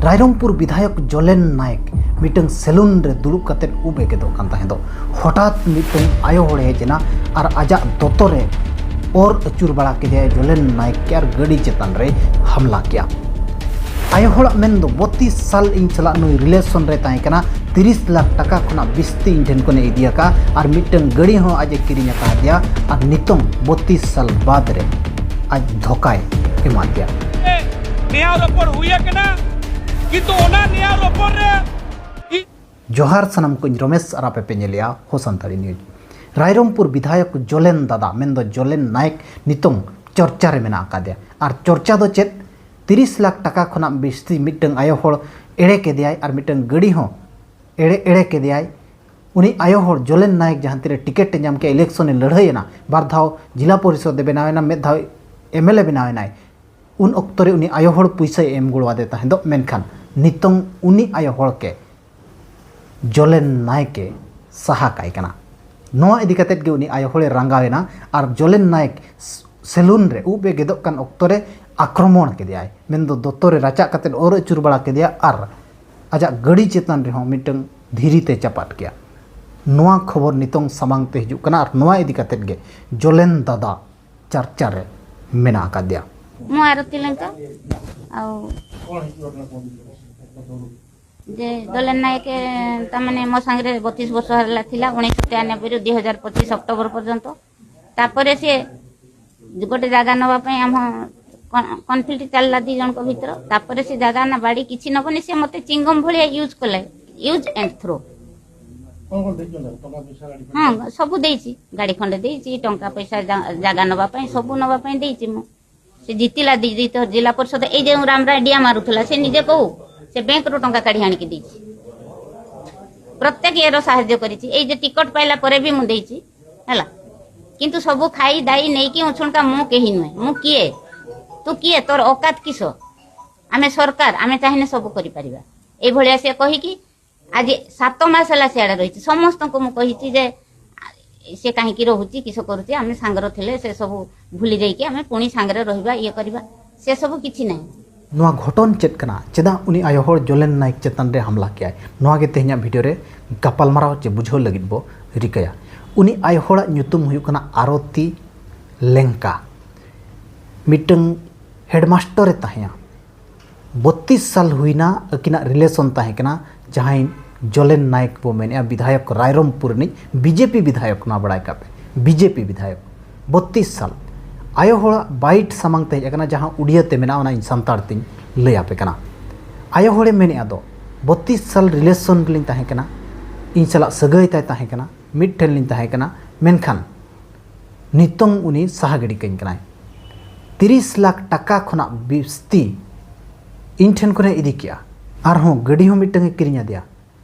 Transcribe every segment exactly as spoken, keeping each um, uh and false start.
ᱨᱟᱭᱨᱚᱝᱯᱩᱨ ᱵᱤᱫᱷᱟᱭᱚᱠ ᱡᱚᱞᱮᱱ ᱱᱟᱭᱮᱠ ᱢᱤᱫᱴᱟᱝ ᱥᱮᱞᱩᱱ ᱨᱮ ᱫᱩᱲᱩᱵ ᱠᱟᱛᱮ ᱩᱵ ᱮ ᱜᱮᱫᱚᱜ ᱠᱟᱱ ᱛᱟᱦᱮᱸ ᱫᱚ, ᱦᱚᱴᱟᱛ ᱢᱤᱫᱴᱟᱝ ᱟᱭᱳ ᱦᱚᱲ ᱦᱮᱡ ᱮᱱᱟ ᱟᱨ ᱟᱡᱟᱜ ᱫᱚᱛᱚ ᱨᱮ ᱚᱨ ᱟᱹᱪᱩᱨ ᱵᱟᱲᱟ ᱠᱮᱫᱮᱭᱟᱭ ᱡᱚᱞᱮᱱ ᱱᱟᱭᱮᱠ ᱜᱮ ᱟᱨ ᱜᱟᱹᱰᱤ ᱪᱮᱛᱟᱱ ᱨᱮᱭ ᱦᱟᱢᱞᱟ ᱠᱮᱜᱼᱟ᱾ ᱟᱭᱳ ᱦᱚᱲᱟᱜ ᱢᱮᱱ ᱫᱚ ᱵᱚᱛᱤᱥ ᱥᱟᱞ ᱤᱧ ᱥᱟᱞᱟᱜ ᱱᱩᱭ ᱨᱤᱞᱮᱥᱚᱱ ᱨᱮ ᱛᱟᱦᱮᱸ ᱠᱟᱱᱟ, ᱛᱤᱨᱤᱥ ᱞᱟᱠᱷ ᱴᱟᱠᱟ ᱠᱷᱚᱱᱟᱜ ᱵᱤᱥᱛᱤ ᱤᱧ ᱴᱷᱮᱱ ᱠᱷᱚᱱᱮ ᱤᱫᱤ ᱟᱠᱟᱫᱼᱟ ᱟᱨ ᱢᱤᱫᱴᱟᱝ ᱜᱟᱹᱰᱤ ᱦᱚᱸ ᱟᱡ ᱮ ᱠᱤᱨᱤᱧ ᱟᱠᱟᱫᱮᱭᱟ ᱟᱨ ᱱᱤᱛᱚᱝ ᱵᱚᱛᱤᱥ ᱥᱟᱞ ᱵᱟᱫ ᱨᱮ ᱟᱡ ᱫᱷᱳᱠᱟᱭ ᱮᱢᱟᱫᱮᱭᱟ᱾ ᱱᱮᱭᱟᱣ ᱨᱚᱯᱚᱲ ᱦᱩᱭ ᱟᱠᱟᱱᱟ, ᱠᱤᱱᱛᱩ ᱚᱱᱟ ᱱᱮᱭᱟᱣ ᱨᱚᱯᱚᱲ ᱨᱮ ᱤ- ᱡᱚᱦᱟᱨ ᱥᱟᱱᱟᱢ ᱠᱚᱧ ᱨᱚᱢᱮᱥ ᱟᱨ ᱟᱯᱮ ᱯᱮ ᱧᱮᱞᱮᱜᱼᱟ ᱦᱳ ᱥᱟᱱᱛᱟᱲᱤ ᱱᱤᱭᱩᱡᱽ᱾ ᱨᱟᱭᱨᱚᱝᱯᱩᱨ ᱵᱤᱫᱷᱟᱭᱚᱠ ᱡᱚᱞᱮᱱ ᱫᱟᱫᱟ ᱢᱮᱱᱫᱚ ᱡᱚᱞᱮᱱ ᱱᱟᱭᱮᱠ ᱱᱤᱛᱚᱝ ᱪᱚᱨᱪᱟ ᱨᱮ ᱢᱮᱱᱟᱜ ᱟᱠᱟᱫᱮᱭᱟ᱾ ᱟᱨ ᱪᱚᱨᱪᱟ ᱫᱚ ᱪᱮᱫ? ᱛᱤᱨᱤᱥ ᱞᱟᱠᱷ ᱴᱟᱠᱟ ᱠᱷᱚᱱᱟᱜ ᱵᱤᱥᱛᱤ ᱢᱤᱫᱴᱟᱝ ᱟᱭᱳ ᱦᱚᱲ ᱮᱲᱮ ᱠᱮᱫᱮᱭᱟᱭ ᱟᱨ ᱢᱤᱫᱴᱟᱝ ᱜᱟᱹᱰᱤ ᱦᱚᱸ ᱮᱲᱮ ᱮᱲᱮ ᱠᱮᱫᱮᱭᱟᱭ᱾ ᱩᱱᱤ ᱟᱭᱳ ᱦᱚᱲ ᱡᱚᱞᱮᱱ ᱱᱟᱭᱮᱠ ᱡᱟᱦᱟᱸ ᱛᱤᱨᱮ ᱴᱤᱠᱤᱴ ᱮ ᱧᱟᱢ ᱠᱮᱫ, ᱤᱞᱮᱠᱥᱚᱱ ᱮ ᱞᱟᱹᱲᱦᱟᱹᱭ ᱮᱱᱟ, ᱵᱟᱨ ᱫᱷᱟᱣ ᱡᱤᱞᱟ ᱯᱚᱨᱤᱥᱚᱫ ᱮ ᱵᱮᱱᱟᱣ ᱮᱱᱟ, ᱢᱤᱫ ᱫᱷᱟᱣ ᱮᱢ ᱮᱞ ᱮ ᱵᱮᱱᱟᱣ ᱮᱱᱟᱭ, ᱩᱱ ᱚᱠᱛᱚ ᱨᱮ ᱩᱱᱤ ᱟᱭᱳ ᱦᱚᱲ ᱯᱩᱭᱥᱟᱹᱭ ᱮᱢ ᱜᱚᱲᱚ ᱟᱫᱮ ᱛᱟᱦᱮᱸ ᱫᱚ᱾ ᱢᱮᱱᱠᱷᱟᱱ ᱱᱤᱛᱚᱝ ᱩᱱᱤ ᱟᱭᱳ ᱦᱚᱲ ᱜᱮ ᱡᱚᱞᱮᱱ ᱱᱟᱭᱮᱠ ᱮ ᱥᱟᱦᱟ ᱠᱟᱭ ᱠᱟᱱᱟ᱾ ᱱᱚᱣᱟ ᱤᱫᱤ ᱠᱟᱛᱮᱫ ᱜᱮ ᱩᱱᱤ ᱟᱭᱳ ᱦᱚᱲᱮ ᱨᱟᱸᱜᱟᱣ ᱮᱱᱟ ᱟᱨ ᱡᱚᱞᱮᱱ ᱱᱟᱭᱮᱠ ᱥᱮᱞᱩᱱ ᱨᱮ ᱩᱵ ᱮ ᱜᱮᱫᱚᱜ ᱠᱟᱱ ᱚᱠᱛᱚ ᱨᱮ ᱟᱠᱨᱚᱢᱚᱬ ᱠᱮᱫᱮᱭᱟᱭ, ᱢᱮᱱᱫᱚ ᱫᱚᱛᱚ ᱨᱮ ᱨᱟᱪᱟᱜ ᱠᱟᱛᱮᱫ ᱚᱨ ᱟᱹᱪᱩᱨ ᱵᱟᱲᱟ ᱠᱮᱫᱮᱭᱟ ᱟᱨ ᱟᱡᱟᱜ ᱜᱟᱹᱰᱤ ᱪᱮᱛᱟᱱ ᱨᱮᱦᱚᱸ ᱢᱤᱫᱴᱟᱝ ᱫᱷᱤᱨᱤ ᱛᱮ ᱪᱟᱯᱟᱫ ᱠᱮᱭᱟ᱾ ᱱᱚᱣᱟ ᱠᱷᱚᱵᱚᱨ ᱱᱤᱛᱚᱝ ᱥᱟᱢᱟᱝ ᱛᱮ ᱦᱤᱡᱩᱜ ᱠᱟᱱᱟ ᱟᱨ ᱱᱚᱣᱟ ᱤᱫᱤ ᱠᱟᱛᱮᱫ ᱜᱮ ᱡᱚᱞᱮᱱ ᱫᱟᱫᱟ ᱪᱟᱨᱪᱟ ᱨᱮ ᱢᱮᱱᱟᱜ ᱟᱠᱟᱫᱮᱭᱟ᱾ ମୁଁ ଆରତୀ ଲେଙ୍କା। ଆଉ ଯେ ଜଲେନ ନାୟକ, ତାମାନେ ମୋ ସାଙ୍ଗରେ ବତିଶ ବର୍ଷ ହେଲା ଥିଲା, ଉଣେଇଶହ ତେୟାନବେରୁ ଦୁଇ ହଜାର ପଚିଶ ଅକ୍ଟୋବର ପର୍ଯ୍ୟନ୍ତ। ତାପରେ ସେ ଗୋଟେ ଜାଗା ନବା ପାଇଁ ଆମ କନ- କନଫ୍ଲିକ୍ଟ ଚାଲିଲା ଦି ଜଣଙ୍କ ଭିତରେ। ତାପରେ ସେ ଜାଗା ନା ବାଡ଼ି କିଛି ନବନି, ସେ ମତେ ଚିଙ୍ଗମ ଭଳିଆ ୟୁଜ କଲେ, ୟୁଜ ଆଣ୍ଡ ଥ୍ରୋ। କ'ଣ କ'ଣ ଦେଇଛନ୍ତି? ଟଙ୍କା ପଇସା ଗାଡ଼ି ଖର୍ଚ୍ଚ? ହଁ, ସବୁ ଦେଇଛି। ଗାଡ଼ି ଖଣ୍ଡେ ଦେଇଛି, ଟଙ୍କା ପଇସା ଜା- ଜାଗା ନବା ପାଇଁ, ସବୁ ନବା ପାଇଁ ଦେଇଛି ମୁଁ। ସେ ଜିତିଲା ଦି- ଦି ଥର ଜିଲ୍ଲା ପରିଷଦ। ଏଇ ଯେଉଁ ରାମ ରାଡ଼ିଆ ମାରୁଥିଲା, ସେ ନିଜେ କହୁ, ସେ ବ୍ୟାଙ୍କରୁ ଟଙ୍କା କାଢ଼ି ଆଣିକି ଦେଇଛି। ପ୍ରତ୍ୟେକ ଇଏର ସାହାଯ୍ୟ କରିଛି। ଏଇ ଯେ ଟିକଟ ପାଇଲା ପରେ ବି ମୁଁ ଦେଇଛି, ହେଲା। କିନ୍ତୁ ସବୁ ଖାଇ ଦାଇ ନେଇକି ଉଛୁଣକା ମୁଁ କେହି ନୁହେଁ। ମୁଁ କିଏ? ତୁ କିଏ? ତୋର ଔକାତ କିସ? ଆମେ ସରକାର, ଆମେ ଚାହିଁଲେ ସବୁ କରିପାରିବା। ଏଇଭଳିଆ ସେ କହିକି ଆଜି ସାତ ମାସ ହେଲା ସିଆଡ଼େ ରହିଛି। ସମସ୍ତଙ୍କୁ ମୁଁ କହିଛି ଯେ, ଆ, ସେ କାହିଁକି ରହୁଛି, କିସ କରୁଛି, ଆମେ ସାଙ୍ଗରେ ଥିଲେ ସେ ସବୁ ଭୁଲି ଯାଇକି ଆମେ ପୁଣି ସାଙ୍ଗରେ ରହିବା, ଇଏ କରିବା। ସେ ସବୁ କିଛି ନାହିଁ। ᱱᱚᱣᱟ ᱜᱷᱚᱴᱚᱱ ᱪᱮᱫ ᱠᱟᱱᱟ? ᱪᱮᱫᱟᱜ ᱩᱱᱤ ᱟᱭᱳ ᱦᱚᱲ ᱡᱚᱞᱮᱱ ᱱᱟᱭᱮᱠ ᱪᱮᱛᱟᱱ ᱨᱮ ᱦᱟᱢᱞᱟ ᱠᱮᱜᱼᱟᱭ? ᱱᱚᱣᱟ ᱜᱮ ᱛᱮᱦᱮᱧᱟᱜ ᱵᱷᱤᱰᱤᱭᱳ ᱨᱮ ᱜᱟᱯᱟᱞᱢᱟᱨᱟᱣ ᱪᱮ ᱵᱩᱡᱷᱟᱹᱣ ᱞᱟᱹᱜᱤᱫ ᱵᱚ ᱨᱤᱠᱟᱹᱭᱟ᱾ ᱩᱱᱤ ᱟᱭᱳ ᱦᱚᱲᱟᱜ ᱧᱩᱛᱩᱢ ᱦᱩᱭᱩᱜ ᱠᱟᱱᱟ ᱟᱨᱚᱛᱤ ᱞᱮᱝᱠᱟ᱾ ᱢᱤᱫᱴᱟᱝ ᱦᱮᱰᱢᱟᱥᱴᱚᱨᱮ ᱛᱟᱦᱮᱸᱭᱟ᱾ ᱵᱚᱛᱛᱤᱥ ᱥᱟᱞ ᱦᱩᱭᱱᱟ ᱟᱹᱠᱤᱱᱟᱜ ᱨᱤᱞᱮᱥᱚᱱ ᱛᱟᱦᱮᱸ ᱠᱟᱱᱟ ᱡᱟᱦᱟᱸᱭ ᱡᱚᱞᱮᱱ ᱱᱟᱭᱮᱠ ᱵᱚ ᱢᱮᱱᱮᱜᱼᱟ, ᱵᱤᱫᱷᱟᱭᱚᱠ ᱨᱟᱭᱨᱚᱝᱯᱩᱨ ᱨᱤᱱᱤᱡ ᱵᱤᱡᱮᱯᱤ ᱵᱤᱫᱷᱟᱭᱚᱠ ᱠᱟᱱᱟ, ᱵᱟᱲᱟᱭ ᱠᱟᱜ ᱯᱮ, ᱵᱤᱡᱮᱯᱤ ᱵᱤᱫᱷᱟᱭᱚᱠ᱾ ᱵᱚᱛᱛᱤᱥ ᱥᱟᱞ ᱟᱭᱳ ᱦᱚᱲᱟᱜ ᱵᱟᱭᱤᱴ ᱥᱟᱢᱟᱝ ᱛᱮ ᱦᱮᱡ ᱟᱠᱟᱱᱟ, ᱡᱟᱦᱟᱸ ᱩᱲᱤᱭᱟᱹ ᱛᱮ ᱢᱮᱱᱟᱜᱼᱟ, ᱚᱱᱟ ᱤᱧ ᱥᱟᱱᱛᱟᱲ ᱛᱤᱧ ᱞᱟᱹᱭ ᱟᱯᱮ ᱠᱟᱱᱟ᱾ ᱟᱭᱳ ᱦᱚᱲᱮ ᱢᱮᱱᱮᱜᱼᱟ ᱫᱚ, ᱵᱚᱛᱛᱤᱥ ᱥᱟᱞ ᱨᱤᱞᱮᱥᱚᱱ ᱨᱮᱞᱤᱧ ᱛᱟᱦᱮᱸ ᱠᱟᱱᱟ, ᱤᱧ ᱥᱟᱞᱟᱜ ᱥᱟᱹᱜᱟᱹᱭ ᱛᱟᱭ ᱛᱟᱦᱮᱸ ᱠᱟᱱᱟ, ᱢᱤᱫ ᱴᱷᱮᱱ ᱞᱤᱧ ᱛᱟᱦᱮᱸ ᱠᱟᱱᱟ, ᱢᱮᱱᱠᱷᱟᱱ ᱱᱤᱛᱚᱝ ᱩᱱᱤ ᱥᱟᱦᱟ ᱜᱤᱰᱤ ᱠᱟᱹᱧ ᱠᱟᱱᱟᱭ᱾ ᱛᱤᱨᱤᱥ ᱞᱟᱠᱷ ᱴᱟᱠᱟ ᱠᱷᱚᱱᱟᱜ ᱵᱤᱥᱛᱤ ᱤᱧ ᱴᱷᱮᱱ ᱠᱷᱚᱱᱮ ᱤᱫᱤ ᱠᱮᱜᱼᱟ, ᱟᱨᱦᱚᱸ ᱜᱟᱹᱰᱤ ᱦᱚᱸ ᱢᱤᱫᱴᱟᱝ ᱮ ᱠᱤᱨᱤᱧ ᱟᱫᱮᱭᱟ,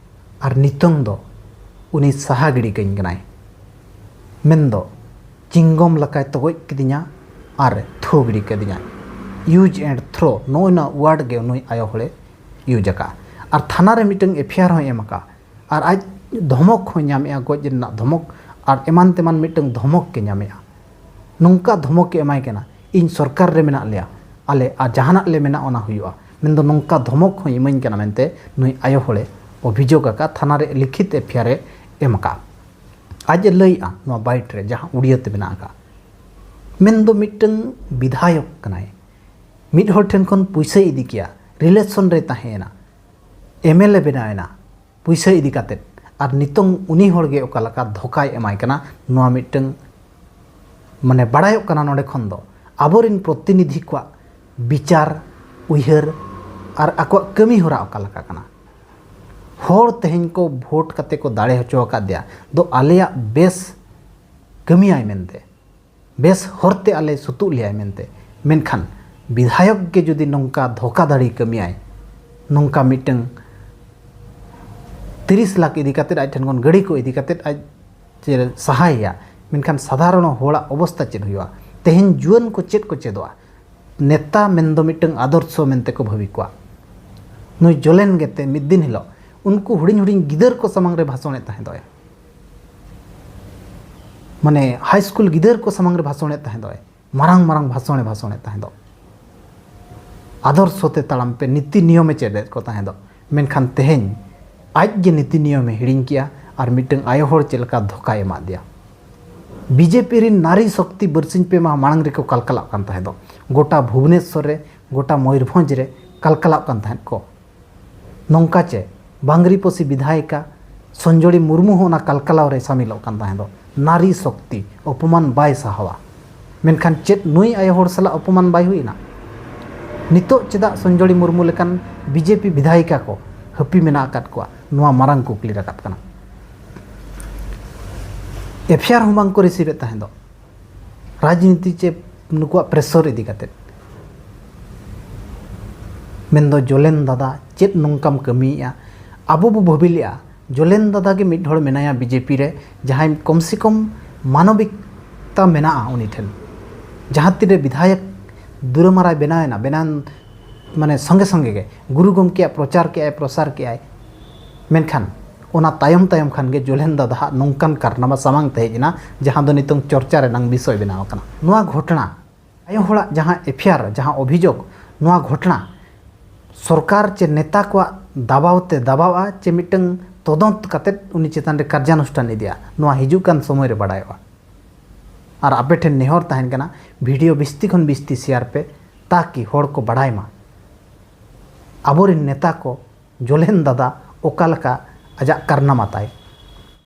ᱟᱨ ᱱᱤᱛᱚᱝ ᱫᱚ ᱩᱱᱤ ᱥᱟᱦᱟ ᱜᱤᱰᱤ ᱠᱟᱹᱧ ᱠᱟᱱᱟᱭ᱾ ᱢᱮᱱᱫᱚ ᱪᱤᱝᱜᱚᱢ ᱞᱮᱠᱟᱭ ᱛᱚᱜᱚᱡ ᱠᱤᱫᱤᱧᱟ ᱟᱨ ᱛᱷᱳ ᱜᱤᱰᱤ ᱠᱟᱹᱫᱤᱧᱟ᱾ ᱤᱭᱩᱡᱽ ᱮᱱᱰ ᱛᱷᱨᱳ, ᱱᱚᱜᱼᱚᱭ ᱱᱚᱣᱟ ᱣᱟᱨᱰ ᱜᱮ ᱱᱩᱭ ᱟᱭᱳ ᱦᱚᱲᱮ ᱤᱭᱩᱡᱽ ᱟᱠᱟᱫᱼᱟ᱾ ᱟᱨ ᱛᱷᱟᱱᱟ ᱨᱮ ᱢᱤᱫᱴᱟᱝ ᱮᱯᱷ ᱟᱭ ᱟᱨ ᱦᱚᱸᱭ ᱮᱢ ᱟᱠᱟᱫᱼᱟ᱾ ᱟᱨ ᱟᱡ ᱫᱷᱚᱢᱚᱠ ᱦᱚᱸᱭ ᱧᱟᱢᱮᱜᱼᱟ, ᱜᱚᱡ ᱨᱮᱱᱟᱜ ᱫᱷᱚᱢᱚᱠ ᱟᱨ ᱮᱢᱟᱱ ᱛᱮᱢᱟᱱ ᱢᱤᱫᱴᱟᱝ ᱫᱷᱚᱢᱚᱠ ᱜᱮ ᱧᱟᱢᱮᱜᱼᱟ᱾ ᱱᱚᱝᱠᱟ ᱫᱷᱚᱢᱚᱠ ᱮ ᱮᱢᱟᱭ ᱠᱟᱱᱟ, "ᱤᱧ ᱥᱚᱨᱠᱟᱨ ᱨᱮ ᱢᱮᱱᱟᱜ ᱞᱮᱭᱟ, ᱟᱞᱮ ᱟᱨ ᱡᱟᱦᱟᱱᱟᱜ ᱞᱮ ᱢᱮᱱᱟ ᱚᱱᱟ ᱦᱩᱭᱩᱜᱼᱟ", ᱢᱮᱱᱫᱚ ᱱᱚᱝᱠᱟ ᱫᱷᱚᱢᱚᱠ ᱦᱚᱸᱭ ᱤᱢᱟᱹᱧ ᱠᱟᱱᱟ ᱢᱮᱱᱛᱮ ᱱᱩᱭ ᱟᱭᱳ ᱦᱚᱲᱮ ᱚᱵᱷᱤᱡᱳᱜᱽ ᱟᱠᱟᱫ, ᱛᱷᱟᱱᱟ ᱨᱮ ᱞᱤᱠᱷᱤᱛ ᱮᱯᱷ ᱟᱭ ᱟᱨ ᱮ ᱮᱢ ᱟᱠᱟᱫᱼᱟ᱾ ᱟᱡ ᱮ ᱞᱟᱹᱭᱮᱜᱼᱟ ᱱᱚᱣᱟ ᱵᱟᱭᱤᱴ ᱨᱮ, ᱡᱟᱦᱟᱸ ᱩᱲᱤᱭᱟᱹ ᱛᱮ ᱢᱮᱱᱟᱜ ᱟᱠᱟᱫ, ᱢᱮᱱᱫᱚ ᱢᱤᱫᱴᱟᱝ ᱵᱤᱫᱷᱟᱭᱚᱠ ᱠᱟᱱᱟᱭ, ᱢᱤᱫ ᱦᱚᱲ ᱴᱷᱮᱱ ᱠᱷᱚᱱ ᱯᱩᱭᱥᱟᱹᱭ ᱤᱫᱤ ᱠᱮᱭᱟ, ᱨᱤᱞᱮᱥᱚᱱ ᱨᱮ ᱛᱟᱦᱮᱸᱭᱮᱱᱟ, ᱮᱢ ᱮᱞ ᱮ ᱵᱮᱱᱟᱣ ᱮᱱᱟ ᱯᱩᱭᱥᱟᱹ ᱤᱫᱤ ᱠᱟᱛᱮᱫ, ᱟᱨ ᱱᱤᱛᱚᱝ ᱩᱱᱤ ᱦᱚᱲ ᱜᱮ ᱚᱠᱟ ᱞᱮᱠᱟ ᱫᱷᱳᱠᱟᱭ ᱮᱢᱟᱭ ᱠᱟᱱᱟ, ᱱᱚᱣᱟ ᱢᱤᱫᱴᱟᱝ ᱢᱟᱱᱮ ᱵᱟᱲᱟᱭᱚᱜ ᱠᱟᱱᱟ᱾ ᱱᱚᱰᱮ ᱠᱷᱚᱱ ᱫᱚ ᱟᱵᱚᱨᱮᱱ ᱯᱨᱚᱛᱤᱱᱤᱫᱷᱤ ᱠᱚᱣᱟᱜ ᱵᱤᱪᱟᱨ, ᱩᱭᱦᱟᱹᱨ ᱟᱨ ᱟᱠᱚᱣᱟᱜ ᱠᱟᱹᱢᱤ ᱦᱚᱨᱟ ᱚᱠᱟ ᱞᱮᱠᱟ ᱠᱟᱱᱟ᱾ ᱦᱚᱲ ᱛᱮᱦᱮᱧ ᱠᱚ ᱵᱷᱳᱴ ᱠᱟᱛᱮ ᱠᱚ ᱫᱟᱲᱮ ᱦᱚᱪᱚ ᱟᱠᱟᱫᱮᱭᱟ ᱫᱚ ᱟᱞᱮᱭᱟᱜ ᱵᱮᱥ ᱠᱟᱹᱢᱤᱭᱟᱭ ᱢᱮᱱᱛᱮ, ᱵᱮᱥ ᱦᱚᱨᱛᱮ ᱟᱞᱮ ᱥᱩᱛᱩᱜ ᱞᱮᱭᱟᱭ ᱢᱮᱱᱛᱮ᱾ ᱢᱮᱱᱠᱷᱟᱱ ᱵᱤᱫᱷᱟᱭᱚᱠ ᱜᱮ ᱡᱩᱫᱤ ᱱᱚᱝᱠᱟ ᱫᱷᱳᱠᱟᱫᱷᱟᱲᱤ ᱠᱟᱹᱢᱤᱭᱟᱭ, ᱱᱚᱝᱠᱟ ᱢᱤᱫᱴᱟᱝ ᱛᱤᱨᱤᱥ ᱞᱟᱠᱷ ᱤᱫᱤ ᱠᱟᱛᱮᱫ, ᱟᱡ ᱴᱷᱮᱱ ᱠᱷᱚᱱ ᱜᱟᱹᱰᱤ ᱠᱚ ᱤᱫᱤ ᱠᱟᱛᱮᱫ ᱟᱡ ᱪᱮ ᱥᱟᱦᱟᱭᱮᱭᱟ, ᱢᱮᱱᱠᱷᱟᱱ ᱥᱟᱫᱷᱟᱨᱚᱱ ᱦᱚᱲᱟᱜ ᱚᱵᱚᱥᱛᱟ ᱪᱮᱫ ᱦᱩᱭᱩᱜᱼᱟ? ᱛᱮᱦᱮᱧ ᱡᱩᱣᱟᱹᱱ ᱠᱚ ᱪᱮᱫ ᱠᱚ ᱪᱮᱫᱚᱜᱼᱟ? ᱱᱮᱛᱟ ᱢᱮᱱᱫᱚ ᱢᱤᱫᱴᱟᱝ ᱟᱫᱚᱨᱥᱚ ᱢᱮᱱᱛᱮ ᱠᱚ ᱵᱷᱟᱹᱵᱤ ᱠᱚᱣᱟ᱾ ᱱᱩᱭ ᱡᱚᱞᱮᱱ ᱜᱮᱛᱮ ᱢᱤᱫ ᱫᱤᱱ ᱦᱤᱞᱳᱜ ᱩᱱᱠᱩ ᱦᱩᱰᱤᱧ ᱦᱩᱰᱤᱧ ᱜᱤᱫᱟᱹᱨ ᱠᱚ ᱥᱟᱢᱟᱝ ᱨᱮ ᱵᱷᱟᱥᱚᱬᱮᱫ ᱛᱟᱦᱮᱸ ᱫᱚᱭ, ᱢᱟᱱᱮ ᱦᱟᱭ ᱥᱠᱩᱞ ᱜᱤᱫᱟᱹᱨ ᱠᱚ ᱥᱟᱢᱟᱝ ᱨᱮ ᱵᱷᱟᱥᱚᱬᱮᱫ ᱛᱟᱦᱮᱸ ᱫᱚᱭ, ᱢᱟᱨᱟᱝ ᱢᱟᱨᱟᱝ ᱵᱷᱟᱥᱚᱬᱮ ᱵᱷᱟᱥᱚᱬᱮᱫ ᱛᱟᱦᱮᱸ ᱫᱚ᱾ ᱟᱫᱚᱨᱥᱚ ᱛᱮ ᱛᱟᱲᱟᱢ ᱯᱮ, ᱱᱤᱛᱤ ᱱᱤᱭᱚᱢᱮ ᱪᱮᱫ ᱮᱫ ᱠᱚ ᱛᱟᱦᱮᱸ ᱫᱚ᱾ ᱢᱮᱱᱠᱷᱟᱱ ᱛᱮᱦᱮᱧ ᱟᱡ ᱜᱮ ᱱᱤᱛᱤ ᱱᱤᱭᱚᱢᱮ ᱦᱤᱲᱤᱧ ᱠᱮᱜᱼᱟ ᱟᱨ ᱢᱤᱫᱴᱟᱝ ᱟᱭᱳ ᱦᱚᱲ ᱪᱮᱫ ᱞᱮᱠᱟ ᱫᱷᱳᱠᱟᱭ ᱮᱢᱟᱫ ᱫᱮᱭᱟ᱾ ᱵᱤᱡᱮᱯᱤ ᱨᱤᱱ ᱱᱟᱨᱤ ᱥᱚᱠᱛᱤ ᱵᱟᱨᱥᱤᱧ ᱯᱮ ᱢᱟᱦᱟ ᱢᱟᱲᱟᱝ ᱨᱮᱠᱚ ᱠᱟᱞᱠᱟᱞᱟᱜ ᱠᱟᱱ ᱛᱟᱦᱮᱸ ᱫᱚ, ᱜᱚᱴᱟ ᱵᱷᱩᱵᱽᱱᱮᱥᱚᱨ ᱨᱮ, ᱜᱚᱴᱟ ᱢᱚᱭᱩᱨᱵᱷᱚᱸᱡᱽ ᱨᱮ ᱠᱟᱞᱠᱟᱞᱟᱜ ᱠᱟᱱ ᱛᱟᱦᱮᱸᱫ ᱠᱚ᱾ ᱱᱚᱝᱠᱟ ᱪᱮ ᱵᱟᱝᱨᱤᱯᱚᱥᱤ ᱵᱤᱫᱷᱟᱭᱤᱠᱟ ᱥᱚᱧᱡᱚᱲᱤ ᱢᱩᱨᱢᱩ ᱦᱚᱸ ᱚᱱᱟ ᱠᱟᱞᱠᱟᱞᱟᱣ ᱨᱮ ᱥᱟᱢᱤᱞᱚᱜ ᱠᱟᱱ ᱛᱟᱦᱮᱸ ᱫᱚ᱾ ᱱᱟᱨᱤ ᱥᱚᱠᱛᱤ ᱚᱯᱚᱢᱟᱱ ᱵᱟᱭ ᱥᱟᱦᱟᱣᱟ᱾ ᱢᱮᱱᱠᱷᱟᱱ ᱪᱮᱫ ᱱᱩᱭ ᱟᱭᱳ ᱦᱚᱲ ᱥᱟᱞᱟᱜ ᱚᱯᱚᱢᱟᱱ ᱵᱟᱭ ᱦᱩᱭ ᱮᱱᱟ? ᱱᱤᱛᱚᱜ ᱪᱮᱫᱟᱜ ᱥᱚᱧᱡᱚᱲᱤ ᱢᱩᱨᱢᱩ ᱞᱮᱠᱟᱱ ᱵᱤᱡᱮᱯᱤ ᱵᱤᱫᱷᱟᱭᱤᱠᱟ ᱠᱚ ᱦᱟᱹᱯᱤ ᱢᱮᱱᱟᱜ ᱟᱠᱟᱫ ᱠᱚᱣᱟ? ᱱᱚᱣᱟ ᱢᱟᱨᱟᱝ ᱠᱩᱠᱞᱤ ᱨᱟᱠᱟᱵ ᱠᱟᱱᱟ᱾ ᱮᱯᱷ ᱟᱭ ᱟᱨ ᱦᱚᱸ ᱵᱟᱝ ᱠᱚ ᱨᱤᱥᱤᱵᱷ ᱮᱫ ᱛᱟᱦᱮᱸ ᱫᱚ᱾ ᱨᱟᱡᱽᱱᱤᱛᱤ ᱪᱮ ᱱᱩᱠᱩᱣᱟᱜ ᱯᱨᱮᱥᱚᱨ ᱤᱫᱤ ᱠᱟᱛᱮᱫ᱾ ᱢᱮᱱᱫᱚ ᱡᱚᱞᱮᱱ ᱫᱟᱫᱟ ᱪᱮᱫ ᱱᱚᱝᱠᱟᱢ ᱠᱟᱹᱢᱤᱭᱮᱫᱼᱟ? ᱟᱵᱚ ᱵᱚ ᱵᱷᱟᱹᱵᱤ ᱞᱮᱫᱼᱟ ᱡᱚᱞᱮᱱ ᱫᱟᱫᱟ ᱜᱮ ᱢᱤᱫ ᱦᱚᱲ ᱢᱮᱱᱟᱭᱟ ᱵᱤᱡᱮᱯᱤ ᱨᱮ, ᱡᱟᱦᱟᱸᱭ ᱠᱚᱢ ᱥᱮ ᱠᱚᱢ ᱢᱟᱱᱚᱵᱤᱠᱛᱟ ᱢᱮᱱᱟᱜᱼᱟ ᱩᱱᱤ ᱴᱷᱮᱱ᱾ ᱡᱟᱦᱟᱸ ᱛᱤᱱᱨᱮ ᱵᱤᱫᱷᱟᱭᱚᱠ ᱫᱩᱨᱟᱹᱢᱟᱨᱟᱭ ᱵᱮᱱᱟᱣ ᱮᱱᱟ, ᱵᱮᱱᱟᱣ ᱢᱟᱱᱮ ᱥᱚᱸᱜᱮ ᱥᱚᱸᱜᱮ ᱜᱮ ᱜᱩᱨᱩ ᱜᱚᱢᱠᱮᱭᱟᱜ ᱯᱨᱚᱪᱟᱨ ᱠᱮᱜᱼᱟᱭ, ᱯᱨᱚᱥᱟᱨ ᱠᱮᱜᱼᱟᱭ᱾ ᱢᱮᱱᱠᱷᱟᱱ ᱚᱱᱟ ᱛᱟᱭᱚᱢ ᱛᱟᱭᱚᱢ ᱠᱷᱟᱱ ᱜᱮ ᱡᱚᱞᱮᱱ ᱫᱟᱫᱟ ᱦᱟᱜ ᱱᱚᱝᱠᱟᱱ ᱠᱟᱨᱱᱟᱢᱟ ᱥᱟᱢᱟᱝ ᱛᱮ ᱦᱮᱡ ᱮᱱᱟ, ᱡᱟᱦᱟᱸ ᱫᱚ ᱱᱤᱛᱚᱝ ᱪᱚᱨᱪᱟ ᱨᱮᱱᱟᱝ ᱵᱤᱥᱚᱭ ᱵᱮᱱᱟᱣ ᱟᱠᱟᱱᱟ᱾ ᱱᱚᱣᱟ ᱜᱷᱚᱴᱚᱱᱟ, ᱟᱭᱳ ᱦᱚᱲᱟᱜ ᱡᱟᱦᱟᱸ ᱮᱯᱷ ᱟᱭ ᱟᱨ, ᱡᱟᱦᱟᱸ ᱚᱵᱷᱤᱡᱳᱜᱽ, ᱱᱚᱣᱟ ᱜᱷᱚᱴᱚᱱᱟ ᱥᱚᱨᱠᱟᱨ ᱪᱮ ᱱᱮᱛᱟ ᱠᱚᱣᱟᱜ ᱫᱟᱵᱟᱣ ᱛᱮ ᱫᱟᱵᱟᱣᱼᱟ ᱪᱮ ᱢᱤᱫᱴᱟᱝ ᱛᱚᱫᱚᱱᱛ ᱠᱟᱛᱮᱫ ᱩᱱᱤ ᱪᱮᱛᱟᱱ ᱨᱮ ᱠᱟᱨᱡᱟᱱᱩᱥᱴᱷᱟᱱ ᱤᱫᱤᱜᱼᱟ, ᱱᱚᱣᱟ ᱦᱤᱡᱩᱜ ᱠᱟᱱ ᱥᱚᱢᱚᱭ ᱨᱮ ᱵᱟᱲᱟᱭᱚᱜᱼᱟ᱾ ᱟᱨ ᱟᱯᱮ ᱴᱷᱮᱱ ᱱᱮᱦᱚᱨ ᱛᱟᱦᱮᱱ ᱠᱟᱱᱟ, ᱵᱷᱤᱰᱤᱭᱳ ᱵᱤᱥᱛᱤ ᱠᱷᱚᱱ ᱵᱤᱥᱛᱤ ᱥᱮᱭᱟᱨ ᱯᱮ, ᱛᱟᱠᱤ ᱦᱚᱲ ᱠᱚ ᱵᱟᱲᱟᱭ ᱢᱟ ᱟᱵᱚᱨᱮᱱ ᱱᱮᱛᱟ ᱠᱚ ᱡᱚᱞᱮᱱ ᱫᱟᱫᱟ ᱚᱠᱟ ᱞᱮᱠᱟ ᱟᱡᱟᱜ ᱠᱟᱨᱱᱟᱢᱟ ᱛᱟᱭ᱾